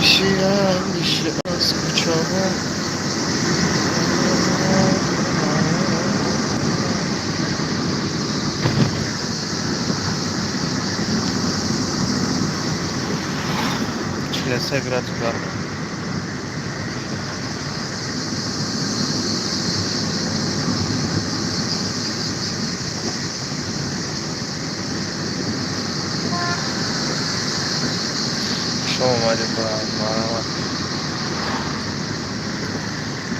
Бишиям, аз кӯчаҳо. 43 градус гарм. Шом омадем, брат, марҳамат.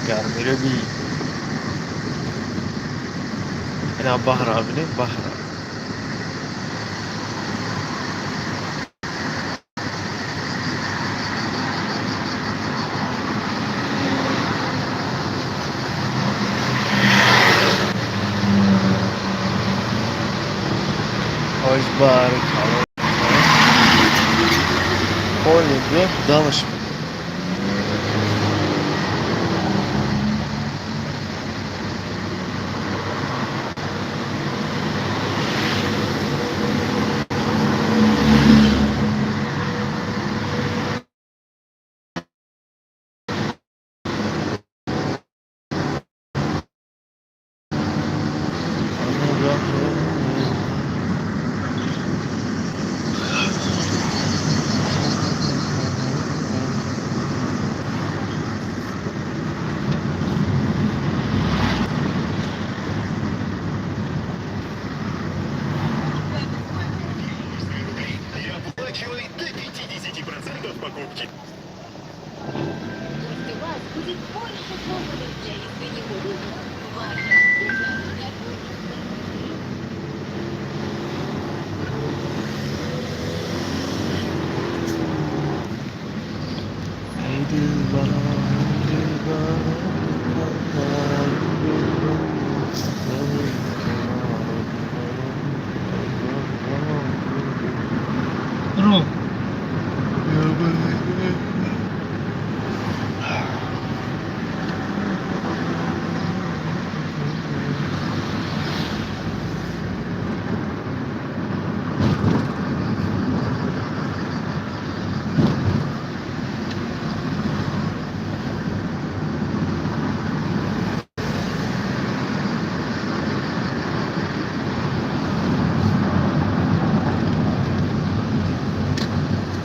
Гармиро би. Ина баҳра бинед, баҳра. Ҳоҷ баҳри калон. Полный бем дамаш. И оплачивай до 50% покупки. Пусть у вас будет больше поводов для искренних улыбок. Ваша аптека находится. Эй, дилбарам, дилбарам, дилбарам, дилбарам. Ру.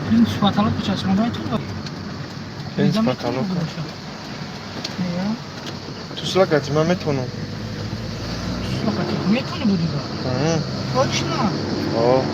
Принц потолок часпонда. Принц потолок. Туслакати ман метавонам. Метавонӣ будига? Точно? О.